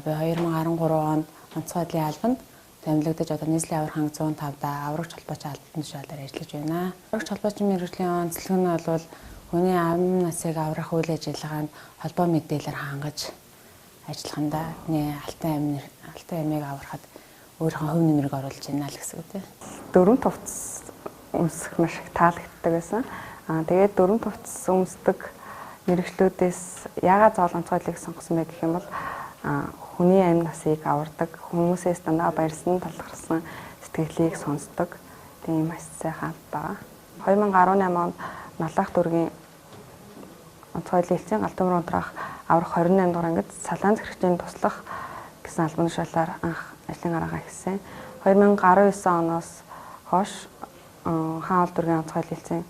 Би 2013 онд онцгой байдлын албанд томилогдож одоо нийслэлийн аврах анги 105-да аврагч холбооч албан тушаалаар ажиллаж байна. Аврагч холбоочийн мэргэжлийн онцлог нь бол хүний амь насыг аврах үйл ажиллагаанд холбоо мэдээлэлээр хангаж ажиллах нь да. Хүний алтан амийг аврахад өөрийнхөө хувь нэмрийг оруулж байна л гэсэн үг тийм. Дөрвөн хувцас өмсөх маш их таалагддаг байсан. Тэгээд дөрвөн хувцас өмсдөг мэргэжлүүдээс яагаад заавал онцгой байдлыг сонгосон бэ гэх юм бол хүний амь насыг авардаг, хүмүүсээс дандаа баярлсан, талархсан сэтгэлийг сонсдог. Тийм маш сайхан алба байгаа. 2018 онд Налаах дүүргийн онцгой байдлын элчин галт төмөр унтраах аврах 28 дугаар ангид салаан захирагчийн туслах гэсэн албан тушаалаар анх ажлын гараагаа хийсэн. 2019 оноос хойш хаан уул дүүргийн онцгой байдлын элчин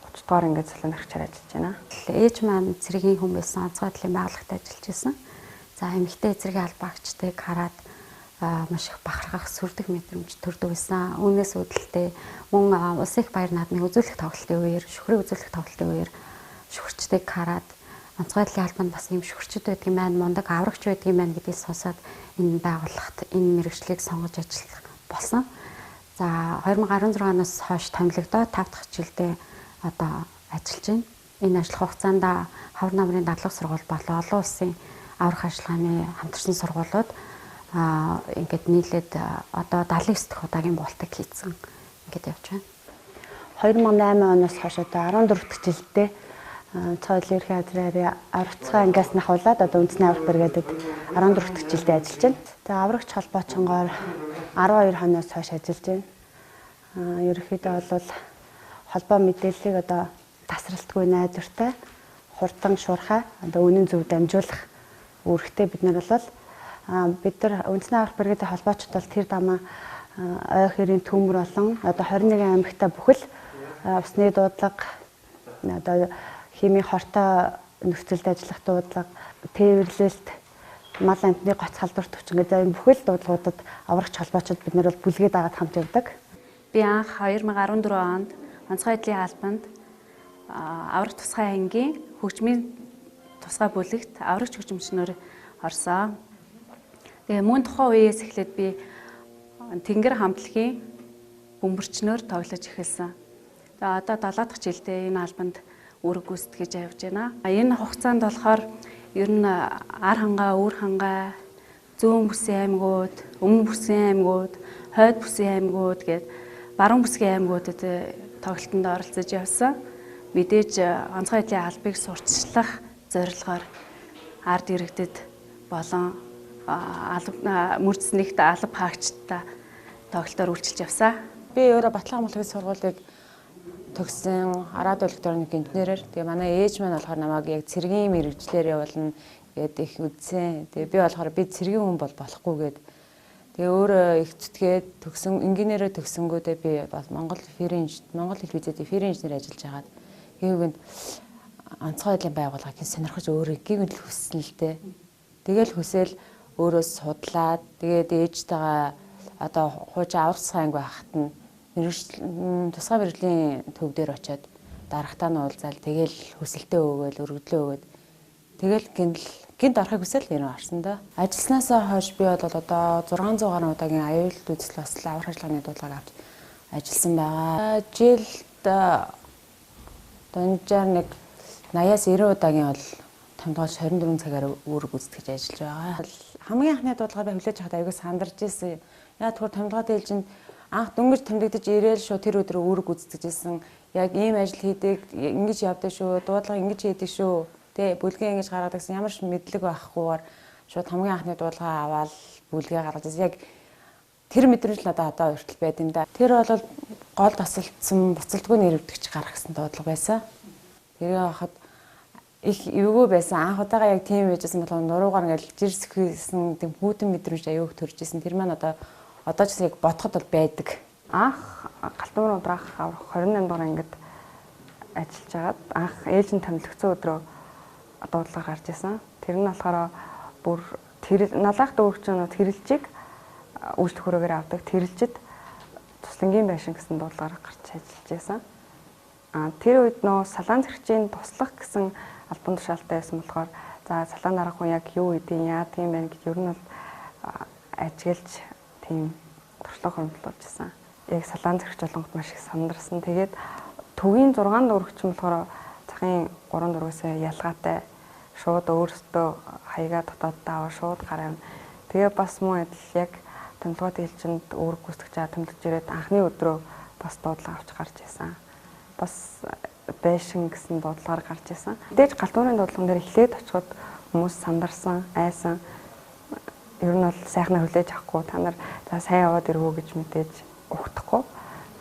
30 дугаар ангид салаан захирагчаар ажиллаж байна. Ээж маань цэргийн хүн байсан, онцгой байдлын байгууллагт ажиллаж байсан. За эмэгтэй цэргийн албаагчдыг хараад маш их бахархах, сүрдэх мэдрэмж төрдөг байсан. Үүнээс үүдэлтэй мөн улсын их баяр наадмын үзүүлэх тоглолтын үеэр, шүхрийн үзүүлэх тоглолтын үеэр шүхэрчдийг хараад онцгой байдлын албанд бас ийм шүхэрчд байдаг юм байна, мундаг аврагч байдаг юм байна гэдгийг сонсоод энэ байгууллагат энэ мэргэжлийг сонгож ажиллах болсон. За 2016 оноос хойш томилогдоод 5 дахь жилдээ одоо ажиллаж байна. Энэ ажиллах хугацаанд ховор намрын дадлаг сургууль болон олон улсын аврах ажиллагааны хамтарсан сургуулиуд ингээд нийлээд одоо 79 дахь удаагийн буултыг хийцэн ингээд явж байна. 2008 оноос хойш одоо 14 дахь жилдээ онцгой байдлын ерхий газрын аврах тусгай ангиас ахуулаад одоо үндэсний аврах бригадэд 14 дахь жилдээ ажиллаж байна. За аврагч холбоочингоор 12 хоноос хойш ажиллаж байна. Ерөнхийдөө бол холбоо мэдээллийг одоо тасралтгүй найдвартай, хурдан шуурхай, одоо үнэн зөв дамжуулах үүрэгтэй бид нар бол бид нар үндэсний аврах бригадын холбоочд бол тэр дамаа ой хэрийн төмөр болон одоо 21 аймагта бүхэл усны дуудлага, одоо химийн хортой нөхцөлд ажиллах дуудлага, тээвэрлэлт, мал амьтны гоц халдвар төвчин гэдэг энэ бүхэл дуудлагуудад аврагч холбоочд бид нар бол бүлгээ дагаад хамт явдаг. Би анх 2014 онд онцгой байдлын албанд аврах тусгай ангийн хөгжмийн тусгай бүлэгт аврагч хөгжимчнөр орсон. Тэгээ мөн тухайн үеэс эхлээд би Тэнгэр хамтлагийн бөмбөрчнөр тоглож эхэлсэн. Тэгээ одоо 7 дахь жилдээ энэ албанд үүрэг гүйцэтгэж явж байна. Энэ хугацаанд болохоор ер нь ар хангаа, өвөр хангаа, зүүн бүсийн аймагуд, өмнө бүсийн аймагуд, хойд бүсийн аймагуд гээд баруун бүсгийн аймагуудад тоглолтод оролцож явсан. Мэдээж онцгой байдлын албыг сурталчлах зорилгоор ард иргэдэд болон мөрдснэгт алба хаагчдаа тоглолтоор үйлчилж явсан. Би өөрөө Батлан хамгаалах сургуулийг төгссөн радио электроник инженерээр. Тэгээ манай ээж маань болохоор намайг яг цэргийн мэргэжлээр явуулна гэд их үзсэн. Тэгээ би болохоор би цэргийн хүн бол болохгүй гэд. Тэгээ өөрөө их зүтгээд төгсөн инженерээр төгсөнгүүдээ би бас Монгол телевизэд ферийн инженер ажиллаж хагаад гинүгэнд онцгой байдлын байгууллагыг сонирхож өөрөө гинүгэл хүссэн л дээ. Тэгэл хүсэл өөрөө судлаад тэгээд ээжтэйгээ одоо хуучин аврах тусгай анги байхад нь тусгай мэргэжлийн төв дээр очиод дарагтаа нь уулзаал тэгэл хүсэлтээ өгөөл өргөдлөө өгөөд тэгэл гинт орохыг хүсэл ер нь орсон да. Ажилласнаасаа хойш би бол одоо 600 гаруй удаагийн аюул үзэл бас аврах ажиллагааны дуудлагыг авч ажилласан байгаа. Жилд дунджаар нэг 80-аас 90 удаагийн бол томдгоолж 24 цагаар үүрэг гүйцэтгэж ажиллаж байгаа. Хамгийн анхны дуудлагаар би хүлээж авахад аягүй сандарч ирсэн. Яг тэр томдгоо дээлжинд анх дөнгөж томилогдож ирээл шууд тэр өдөр үүрэг гүйцэтгэж ирсэн. Яг ийм ажил хийдэг, ингэж явдаг шүү, дуудлага ингэж хийдэг шүү. Тэ бүлгээ ингэж гаргадаг гэсэн ямар ч мэдлэг байхгүйгээр шууд хамгийн анхны дуудлага аваад бүлгээ гаргаж ирсэн. Яг тэр мэдрэмж л надад одоо хүртэл байд юм да. Тэр бол гол тасалдсан, буцалтгүй нэрвдэгч гарах гэсэн дуудлага байсан. Тэрийг авахад их эвгүй байсан. Анх удаага яг тийм байжсэн болохоор нуруугаар ингээл жир сэхүйсэн тийм хүүтэн мэдрэмж аюух төрж исэн. Тэр маань одоо ч гэсэн яг бодоход бол байдаг. Анх галт төмөр унтраах аврах 28 дугаар ангид ажиллаж хагаад анх ээлжин томилогдсон өдрөө дуудлага гарч исэн. Тэр нь болохоор бүр налаах дүүрэгч нь тэрэлжийг үйлчлэх хүрээгээр авдаг. Тэрэлжид туслангийн байшин гэсэн дуудлагаар гарч ажиллаж байсан. Тэр үед нөө салаан зэрэгчийн туслах гэсэн албан тушаалтай байсан болохоор за салаан дарга хүн яг юу хийдیں, яадаг юм бэ гэж ер нь бол ажиглаж тийм туршлага хуримтлуулж ирсэн. Яг салаан зэрэгч болонгот маш их сандарсан. Тэгээд төвийн 6 дүүрэгч нь болохоор захын 3 дүүргээс ялгаатай шууд өөрсдөө хаягаа дотооддоо аваа шууд гараа. Тэгээ бас мөн адил яг томилгоо ээлжинд үүрэг гүйцэтгэж томилж ирээд анхны өдрөө бас дуудлага авч гарч исэн. Бас байшин гэсэн дуудлагаар гарч исэн. Мэдээж галтуурын дуудлаган дээр эхлээд очиход хүмүүс сандарсан, айсан. Ер нь бол сайхнаар хүлээж авахгүй, та нар за сайн яваад ирвүү гэж мэдээж угтахгүй.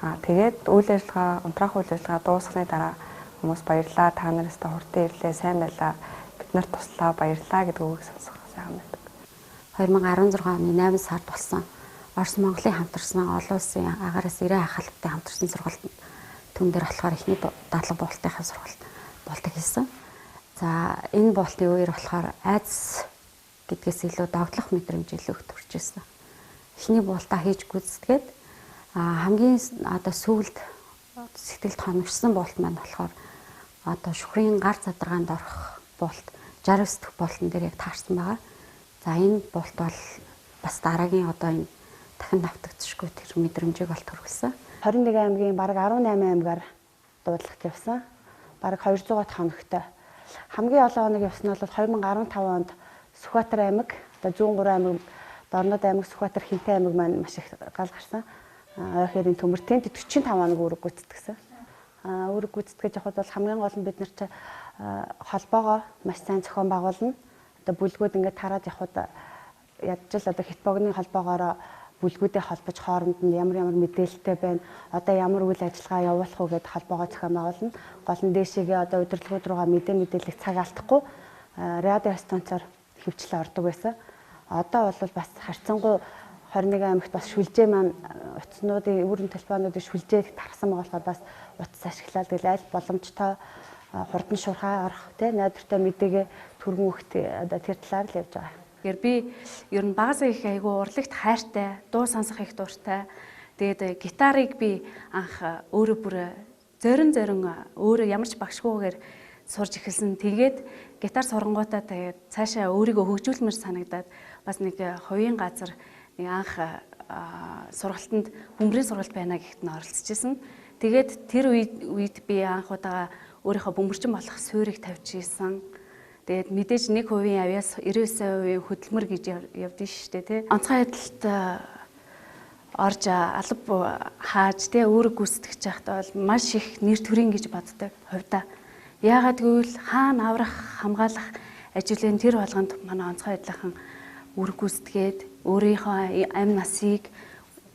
Аа тэгээд үйл ажиллагаа, унтраах үйл ажиллагаа дуусганы дараа хүмүүс баярлаа, та нар өстө хурдан ирлээ, сайн байлаа, бид нарт туслаа, баярлаа гэдэг үгийг сонсох сайхан байдаг. 2016 оны 8 сард болсон Орос Монголын хамтарсан олон улсын агаараас 90 ахалтай хамтарсан сургалт түн дээр болохоор эхний дадлага буултынхаа сургалт болдог хийсэн. За энэ буултын үеэр болохоор айдас гэдгээс илүү догтлох мэдрэмж илүү их төрж ирсэн. Эхний буултаа хийж гүйцэтгээд хамгийн одоо сүүлд сэтгэлд хоногшсон буулт маань болохоор одоо шүхрийн гар задаргаанд орох буулт 69 дэх буултан дээр яг таарсан байгаа. За энэ буулт бол бас дараагийн одоо энэ дахин давтагдчихгүй тэр мэдрэмжийг бол төрүүлсэн. 21 аймгийн бараг 18 аймгаар дуудлагт явсан. Бараг 200 хоногтой. Хамгийн олон хоног явсан нь бол 2015 онд Сүхбаатар аймаг, одоо Зүүн 3 аймаг, Дорнод аймаг, Сүхбаатар, Хинтээ аймаг маань маш их гал гарсан. Ойхерийн төмөр тэнд 45 хоног үүрэг гүйцэтгсэн. Үүрэг гүйцэтгэж явхад бол хамгийн гол нь бид нар чи холбоогоо маш сайн зохион байгуулна. Одоо бүлгүүд ингээд тараад явхад ядчил одоо хит богны холбоогоороо бүлгүүдээ холбож хооронд нь ямар ямар мэдээлэлтэй байна, одоо ямар үйл ажиллагаа явуулах уу гэдээ холбоогоо зохион байгуулна. Гол нь дээшээгээ одоо удирдлагууд руугаа мэдээллийг цаг алдахгүй радио станцаар хөвчлээ ордог байсан. Одоо бол бас харьцангуй 21 аймагт бас шүлжээ маань утаснуудын өрн телефонуудын шүлжээг тархсан байгаа болохоор бас утас ашиглаад тэгэл аль боломжтой хурдан шуурхай орох тий найдвартай мэдээгээ түргэн өгөх одоо тэр талаар л явж байгаа. Тэгэхээр би ер нь багасаа их айгүй урлагт хайртай, дуу сонсох их дуртай. Тэгээд гитарыг би анх өөрөө бүр зорин өөрөө ямар ч багшгүйгээр сурж эхэлсэн. Тэгээд гитар сурангуутаа тэгээд цаашаа өөрийгөө хөгжүүлмээр санагдаад бас нэг хувийн газар нэг анх сургалтанд бөмбөрийн сургалт байна гэхэд нь оролцож исэн. Тэгээд тэр үед би анх удаага өөрийнхөө бөмбөрчин болох суурийг тавьж исэн. Тэгээд мэдээж 1% авьяас 99% хөдөлмөр гэж явдсан шүү дээ, тий. Онцгой байдалд орж алба хааж тий үүрэг гүйцэтгэж байхдаа бол маш их нэр төрийн гэж боддог хувьдаа. Яагаад гэвэл хаана аврах, хамгаалах ажлын тэр болгонд манай онцгой байдлынхан үүрэг гүйцэтгээд өөрийнхөө амь насыг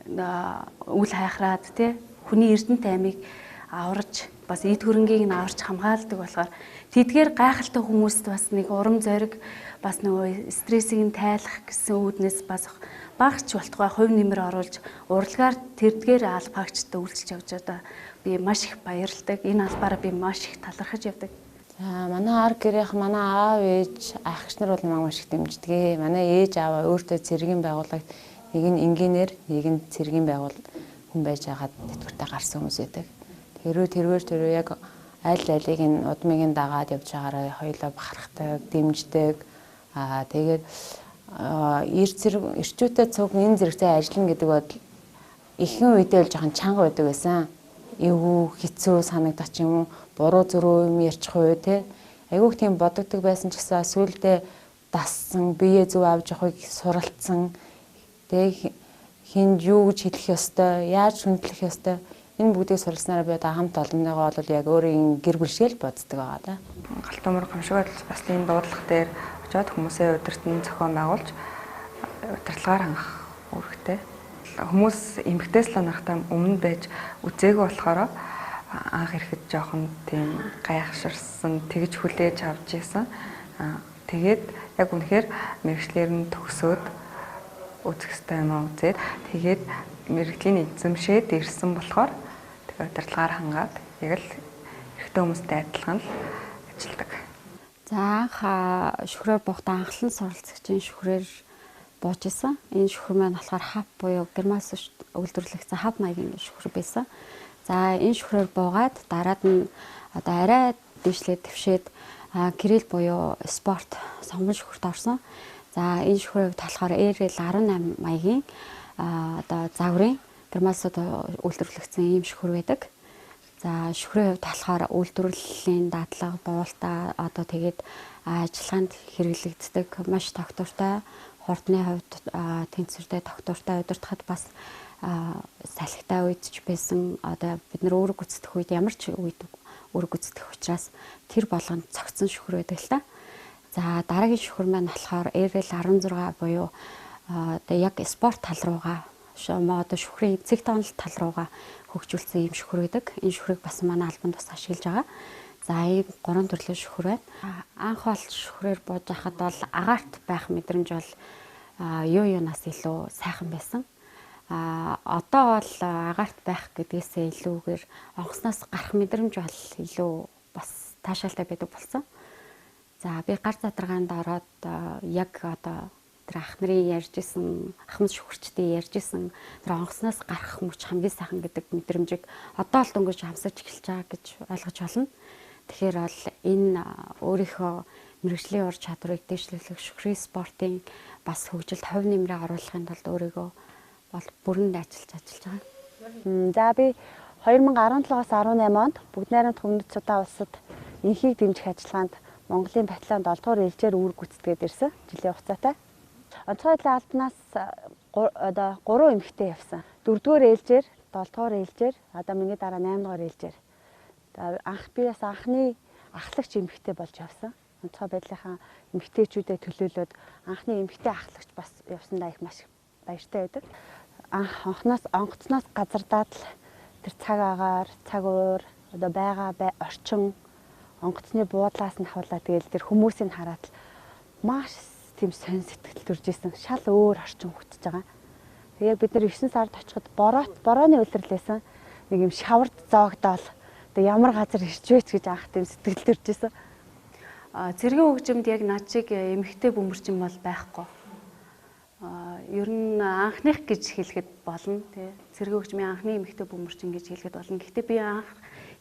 үл хайхраад тий хүний эрдэнэт амийг аварж бас эд хөрөнгийг нь аварч хамгаалдаг болохоор тэдгээр гайхалтай хүмүүст бас нэг урам зориг бас нөгөө стрессийг нь тайлах гэсэн үүднээс бас багч болтугай хувь нэмэр оруулж урлагаар тэрдгээр албаагчтай үйлчилж явж байгаа. Би маш их баярлдаг. Энэ албаараа би маш их талархаж явдаг. За манай ар гэрийнх манай аав ээж ах эгч нар бол намайг маш их дэмждэг. Манай ээж ааваа өөртөө цэргийн байгууллагт нэг нь инженеэр, нэг нь цэргийн байгууллагт хүн байж байгаад тэтгэвртэй гарсан хүмүүс байдаг. Тэрвэр яг аль алийг нь удмыг нь дагаад явж байгаараа хоёулаа бахархдаг, дэмждэг. Аа тэгээд эр зэрэг эрчүүтэй цуг энэ зэрэгтэй ажиллана гэдэг бол ихэнх үедээ л жоохон чанга байдаг байсан. Эвгүй, хэцүү санагдах ч юм уу, буруу зөрүү юм ярьчих уу те. Айгүйх тийм бодогддог байсан ч гэсэн сүүлдээ дассан, бие зөв авч явахыг суралцсан. Тэгээ хинд юу гэж хэлэх ёстой, яаж хүндлэх ёстой. Энэ бүгдийг суралцсанаараа би одоо хамт олонныгоо бол яг өөрийн гэр бүл шиг л боддог байгаа да. Галтуумар гамшиг байдал бас ийм дуудлага дээр очиод хүмүүсээ удирдан зохион байгуулж удирдлагаар хангах үүрэгтэй. Хүмүүс эмэгтэй слон нарахтаа өмнө байж үзээгүй болохоор анх ирэхэд жоохон тийм гайхширсан, тэгж хүлээж авч исэн. Тэгээд яг үнэхээр мэргэжлээр нь төгсөөд үзэх ёстой юм аа үзээд тэгээд мэргэжлийн эзэмшээд ирсэн болохоор удирдлагаар хангаад яг л эрэгтэй хүмүүстэй адилхан л ажилладаг. За анх шүхрээр буухтаа анхлан суралцагчийн шүхрээр бууж исэн. Энэ шүхэр маань болохоор хав буюу германс үйлдвэрлэгдсэн хав маягийн шүхэр байсан. За энэ шүхрээр буугаад дараад нь одоо арай дээшлээд твшээд гэрэл буюу спорт сонгон шүхэрт орсон. За энэ шүхрийн хувьд болохоор RL 18 маягийн одоо загварын германсууд үйлдвэрлэгдсэн ийм шүхэр байдаг. За шүхрийн хувьд болохоор үйлдвэрлэлийн дадлага, буултаа одоо тэгээд ажиллагаанд хэрэглэгддэг маш тогтвортой, хурдны хувьд тэнцвэртэй тогтвортой удирдахад бас салхитай үед ч байсан одоо бид нар үүрэг гүйцэтгэх үед ямар ч үед үүрэг гүйцэтгэх учраас тэр болгонд цогцсон шүхэр байдаг л та. За дараагийн шүхэр маань болохоор RL 16 буюу одоо яг спорт тал руугаа одоо шүхрийн цэг тонол тал руугаа хөгжүүлсэн ийм шүхэр байдаг. Энэ шүхрийг бас манай албанд бас ашиглаж байгаа. За ийм гурван төрлийн шүхэр байна. Анх бол шүхрээр бууж байхад бол агаарт байх мэдрэмж бол юунаас илүү сайхан байсан. Одоо бол агаарт байх гэдгээсээ илүүгээр онгоцноос гарах мэдрэмж бол илүү бас таашаалтай байдаг болсон. За би гар задаргаанд ороод яг одоо тэр ах нарын ярьж исэн, ахмад шүхэрчдийн ярьж исэн тэр онгоцноос гарах мөч хамгийн сайхан гэдэг мэдрэмжийг одоо л дөнгөж хамсаж эхэлж байгаа гэж ойлгож байна. Тэгэхээр бол энэ өөрийнхөө мэргэжлийн ур чадварыг дэвшлэх шүхрийн спортын бас хөгжилд хувь нэмрээ оруулахын тулд өөрийгөө бол бүрэн ажиллаж байгаа. За би 2017-аас 18 онд Бүгд найрамдах Өмнөд Судан улсад инхийг дэмжих ажиллагаанд Монголын батальон 7 дугаар ээлжээр үүрэг гүйцэтгээд ирсэн жилийн хугацаатай. Онцгой байдлын албанаас одоо 3 эмэгтэй явсан. 4 дугаар ээлжээр, 7 дугаар ээлжээр, одоо миний дараа 8 дугаар ээлжээр. Анх би бас анхны ахлагч эмэгтэй болж явсан. Онцгой байдлынхаа эмэгтэйчүүдэд төлөөлөөд анхны эмэгтэй ахлагч бас явсандаа их маш баяртай байдаг. Анх онгоцноос газардаад л тэр цаг агаар, цаг уур, одоо байгаа орчин онгоцны буудлаас нь хавлаа тэгэл тэр хүмүүсийг хараад л маш тийм сонь сэтгэл төрж исэн. Шал өөр орчин хөтөж байгаа. Тэгээ бид нар 9 сард очиход борооны улирлээсэн нэг юм шавард зоогдоол одоо ямар газар ирч вэ гэж анх тийм сэтгэл төрж исэн. Цэргийн хөгжимд яг над шиг эмэгтэй бөмбөрчин бол байхгүй. Ер нь анхных гэж хэлэхэд болно тий. Цэргийн хөгжмийн анхны эмэгтэй бөмбөрчин гэж хэлэхэд болно. Гэхдээ би анх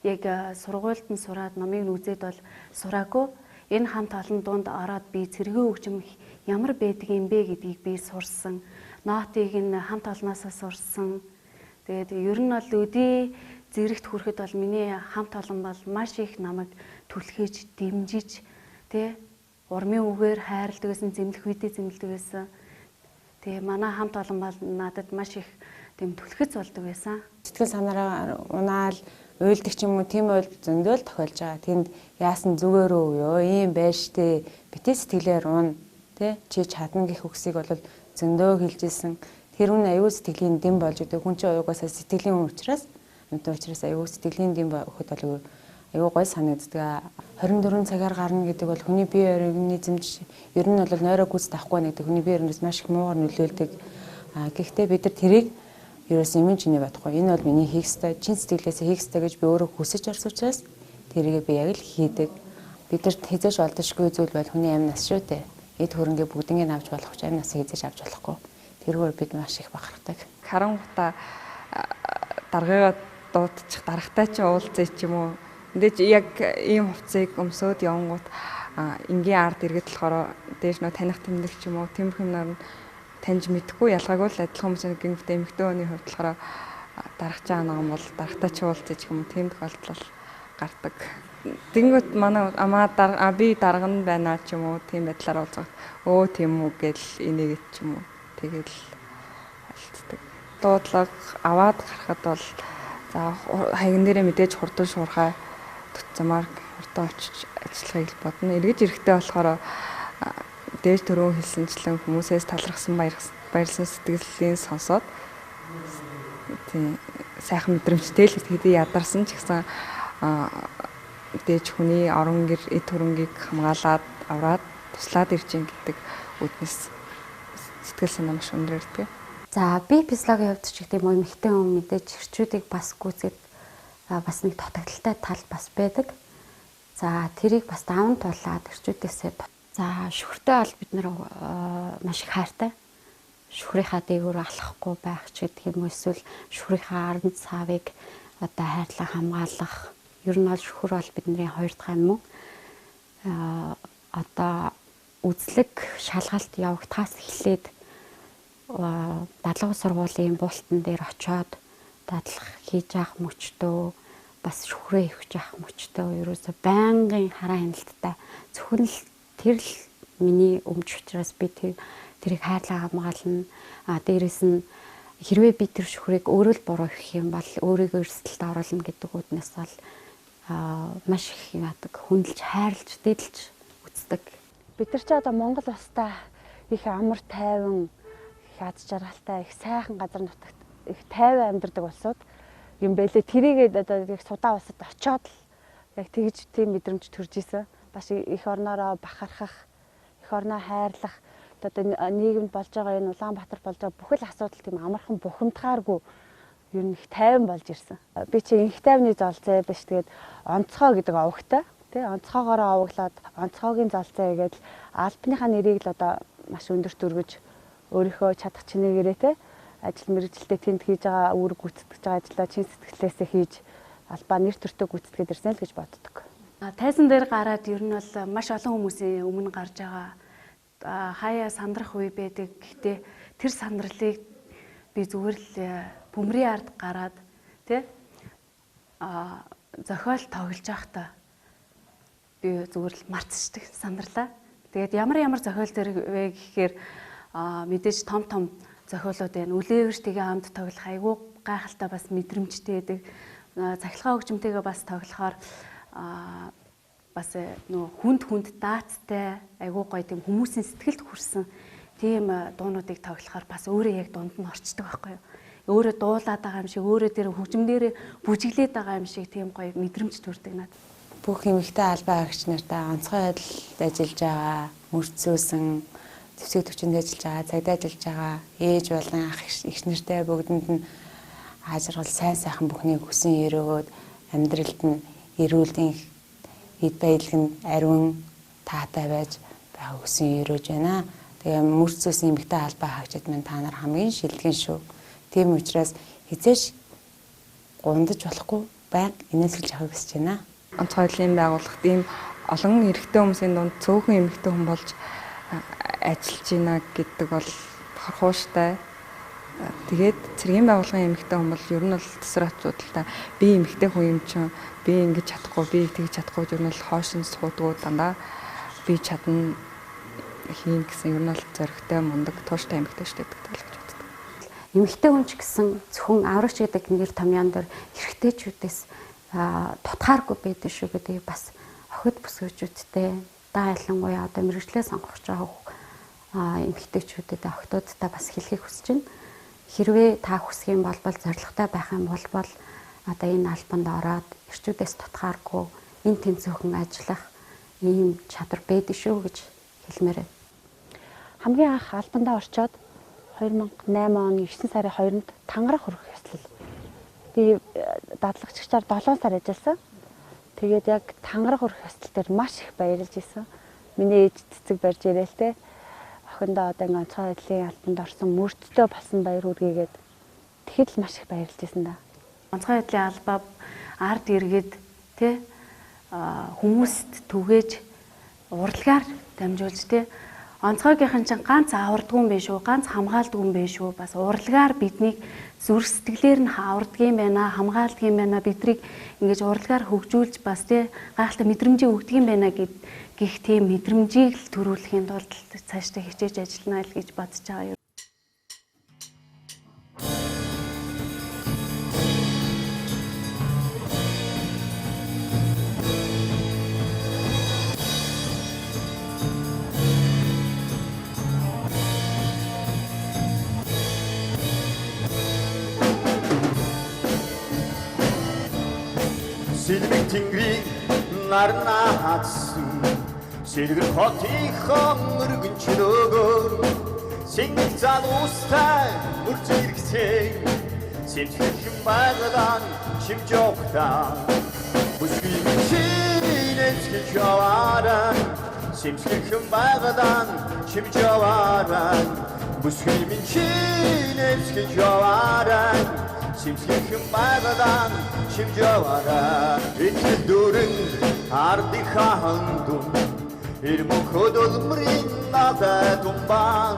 яг сургуульд нь сураад номыг нь үзээд бол сураагүй. Энэ хамт олон дунд ороод би цэргийн хөгжим ямар байдаг юм бэ гэдгийг би сурсан. Нотыг нь хамт олноосоо сурсан. Тэгээд ер нь бол өдий зэрэгт хүрэхэд бол миний хамт олон бол маш их намайг түлхэж, дэмжиж тий урмын үгээр хайрладаг байсан, зэмлэх үедээ зэмлэдэг байсан. Тэгээ манай хамт олон бол надад маш их тийм түлхэц болдог байсан. Сэтгэл санаараа унаал уйлдаг ч юм уу тийм уйл зөндөө л тохиолж байгаа. Тэнд яасан зүгээрөө ёо ийм байж тээ. Битээ сэтгэлээр ун тий чи чадна гэх үгсийг бол зөндөө хэлж исэн. Тэр үн аюул сэтгэлийн дэм болж өгдөг. Хүн чинь угаасаа сэтгэлийн хүн учраас амтан учраас аюул сэтгэлийн дэм өгөхөд бол аюул гой санагддаг. 24 цагаар гарна гэдэг бол хүний бие организмд ер нь бол нойроо гүйцэд авахгүй гэдэг хүний бие организм маш их муугар нөлөөлдөг. Гэхдээ бид нар тэрийг ерөөс юм чиний бодохгүй. Энэ бол миний хийх ёстой, чин сэтгэлээсээ хийх ёстой гэж би өөрөө хүсэж орсон учраас тэрийгээ би яг л хийдэг. Бидэрт хизээш олдошгүй зүйл бол хүний амь нас шүү дээ. Эд хөрөнгийг бүгднийг авч болох ч амь насыг хизээш авч болохгүй. Тэргээр бид маш их бахархдаг. Харангута даргыгаа дуудчих, дарагтай ч уулзъя ч юм уу. Мэдээж яг ийм хувцсыг өмсөөд явангууд энгийн ард иргэд болохоор дээш нөө таних тэмдэг ч юм уу, тиймэрхүү юмнаар нь таньж мэдхгүй ялгаагүй л адилхан хүмүүс гингүүтээ эмэгтэй хүний хувьд болохоор дарагч байгаа нэг юм бол дарагтай ч уулзъя ч юм уу, тийм тохиолдол гардаг. Тэнгүүт манай амаа би дарга нь байна ч юм уу, тийм байдлаар уулзах. Өө тийм үү гэл энийгэд ч юм уу. Тэгэл альцдаг. Дуудлага аваад гарахад бол за хаягн дээрээ мэдээж хурдан шуурхай замаар хурдан очиж ажиллахыг л бодно. Эргэж ирэхдээ болохоор дээж төрөө хэлсэнчлэн хүмүүсээс талархсан баярлсан сэтгэлийн сонсоод тийм сайхан мэдрэмжтэй л хэдий ядарсан ч гэсэн дээж хүний орон гэр эд хөрөнгийг хамгаалаад аваад туслаад ирж гин гэдэг үднэс сэтгэл санаа маш өндөр ирдэг. За би физиологийн хувьд ч гэдэг юм уу эмэгтэй хүн мэдээж эрчүүдийг бас гүйцэд бас нэг дутагдaltaй тал бас байдаг. За тэрийг бас даван туулаад эрчүүдээсээ за шүхртэй бол бид нар маш их хайртай. Шүхрийнхаа дээгүүр алхахгүй байх ч гэдэг юм уу эсвэл шүхрийнхаа аран цаавыг одоо хайрлан хамгаалах. Ер нь бол шүхэр бол бидний хоёр дахь юм уу. Одоо Үзлэг шалгалт явагдахаас эхлээд дадлага сургуулийн буултан дээр очиод дадлах хийж авах мөчтөө, бас шүхрээ өвч авах мөчтөө ерөөсө байнгын хараа хяналттай. Зөвхөн л тэр л миний өмч учраас би тэрийг хайрлаа хамгаална. А дээрэс нь хэрвээ би тэр шүхрийг өөрөө л буруу өгөх юм бол өөрийгөө эрсдэлд оруулна гэдэг үүднээс бол маш их яадаг, хүндэлж, хайрлж, дээдэлж үздэг. Бид нар ч одоо Монгол улстай их амар тайван, их аз жаргалтай, их сайхан газар нутагт их тайван амьдардаг улсууд юм бэлээ. Тэрийгээ одоо их судаа улсад очиод л яг тэгж тийм мэдрэмж төрж исэн. Бас их орноороо бахархах, их орноо хайрлах, одоо нийгэмд болж байгаа энэ Улаанбаатар болж байгаа бүхэл асуудал тийм амархан бухимдахааргүй ер нь их тайван болж ирсэн. Би чи инх тайвны золцоо биш, тэгээд онцгой гэдэг овогтой. Тэ онцгойгоороо овоглоод онцгойгийн золцоо гэдэг албаныхаа нэрийг л одоо маш өндөрт өргөж өөрийнхөө чадах чинээгээрээ тэ ажил мэргэжилтэд тэнд хийж байгаа үүрэг гүйцэтгэж байгаа ажлаа чин сэтгэлээсээ хийж албаа нэр төртөө гүйцэтгээд ирсэн л гэж боддог. Тайзан дээр гараад ер нь бол маш олон хүмүүсийн өмнө гарч байгаа. Хаяа сандрах үе байдаг. Гэхдээ тэр сандралыг би зүгээр л бөмрийн ард гараад тэ зохиол тоглож байхдаа би зүгээр л мартчихдаг сандарлаа. Тэгээд ямар зохиол зэрэг вэ гэхээр мэдээж том том зохиолууд байна. Үлээвэртэйгээ хамт тоглох айгүй гайхалтай бас мэдрэмжтэй байдаг. Цахилгаан хөгжимтэйгээ бас тоглохоор бас нөгөө хүнд даацтай айгүй гоё тийм хүмүүсийн сэтгэлд хүрсэн тийм дуунуудыг тоглохоор бас өөрөө яг дунд нь орчдөг байхгүй юу? Өөрөө дуулаад байгаа юм шиг, өөрөө тэр хөгжим дээрээ бүжиглээд байгаа юм шиг тийм гоё мэдрэмж төрдөг надад. Бүх эмэгтэй албан хаагч нартай онцгой байдалд ажиллаж байгаа, мөрцөөсөн, зэвсэг төвчөнд ажиллаж байгаа, цагдаа ажиллаж байгаа ээж болон ах эгч нартай бүгдэнд нь аажрал сайн сайхан бүхнийг хүсэн өрөөгөөд амьдралд нь эрүүлэн эд баялаг нь ариун таатай байж байгаа хүсэн өрөөж байна. Тэгээ мөрцөөсөн эмэгтэй албан хаагчид минь та нар хамгийн шилдэгэн шүү. Тийм учраас хизээш гундаж болохгүй байнга инээлсэлж авахыг хүсэж байна. Онцгой байдлын байгууллагт ийм олон эрэгтэй хүмүүсийн дунд цөөхөн эмэгтэй хүн болж ажиллаж байна гэдэг бол бахархууштай. Тэгээд цэргийн байгууллагын эмэгтэй хүн бол ер нь бол тэсрэх асуудалтай. Би эмэгтэй хүн юм чинь би ингэж чадахгүй, би тэгж чадахгүй ер нь бол хоош нь суудгүй дандаа би чадна хийн гэсэн ер нь бол зоригтой, мундаг, тууштай эмэгтэй шүү дээ гэдэг л гэж боддог. Эмэгтэй хүн ч гэсэн зөвхөн аврагч гэдэг нэр томьёон дээр эрэгтэйчүүдээс тутгааргүй байдаг шүү гэдгийг бас охид бүсгүйчүүдтэй даа ялангуяа одоо мэргэжлээ сонгох гэж байгаа эмэгтэйчүүдэд охидуудтай бас хэлхийг хүсэж байна. Хэрвээ та хүсэх юм бол зорилготой байх юм бол одоо энэ албанд ороод эрчүүдээс тутгааргүй энэ тэнцвэрхэн ажиллах ийм чадвар байдаг шүү гэж хэлмээр байна. Хамгийн анх албандаа орчоод 2008 оны 9 сарын 2-нд тангараг хүрэх ёслол. Би дадлагчдаар 7 сар ажилласан. Тэгээд яг тангараг хүрэх ёслол дээр маш их баярлж исэн. Миний ээж цэцэг барьж ирээл те. Охиндоо одоо ингээ онцгой байдлын албанд орсон мөрдтэй болсон баяр хүргэгээд тэгэхэд л маш их баярлж исэн да. Онцгой байдлын албаа ард иргэд те хүмүүст түгээж урлагаар дамжуулж те онцгойгийнхэн чинь ганц авардгүй юм биш үү, ганц хамгаалдгүй юм биш үү, бас урлагаар биднийг зүрх сэтгэлээр нь аварддаг юм байна, хамгаалдаг юм байна, биднийг ингэж урлагаар хөгжүүлж бас те гайхалтай мэдрэмжийг өгдөг юм байна гэх тийм мэдрэмжийг л төрүүлэхийн тулд цаашдаа хичээж ажиллана л гэж бодож байгаа юм. Сэлмэг тэнгэрийг нарнаатсан сэлгэр хотынхон өргөн чөлөөгөр сингэл залуустай мөрч иргэсэн сэмсгэлхэн байгалан чимж явахтаа бүсгүй чинэцгэж яваарай сэмсгэлхэн байгалан чимж яваарай бүсгүй минь чинэцгэж яваарай сэмсгэлхэн байгалан чимж яваарай. Итгэл дүүрэн ардынхаа хандун Ирмэн хөдөлмөрийн надад тумбан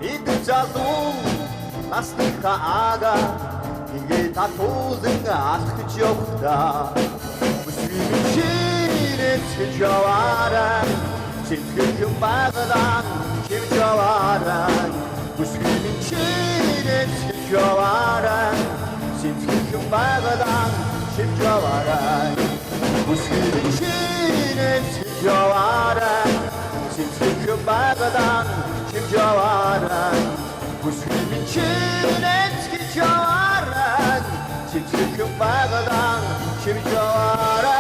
идэх залуу насныхаа ага ингээ татуулан алхаж явхдаа бүсгүй чинээ цэж яваарай, цэцгэн баглан чивж яваарай. Бүсгүй чинээ цэж яваарай, цэцгэн баглан чивж яваарай. Бүсгүй чинээ цэж яваарай, цэцгэн баглан чивж яваарай. Бүсгүй чинээ цэж яваарай, цэцгэн баглан чивж яваарай.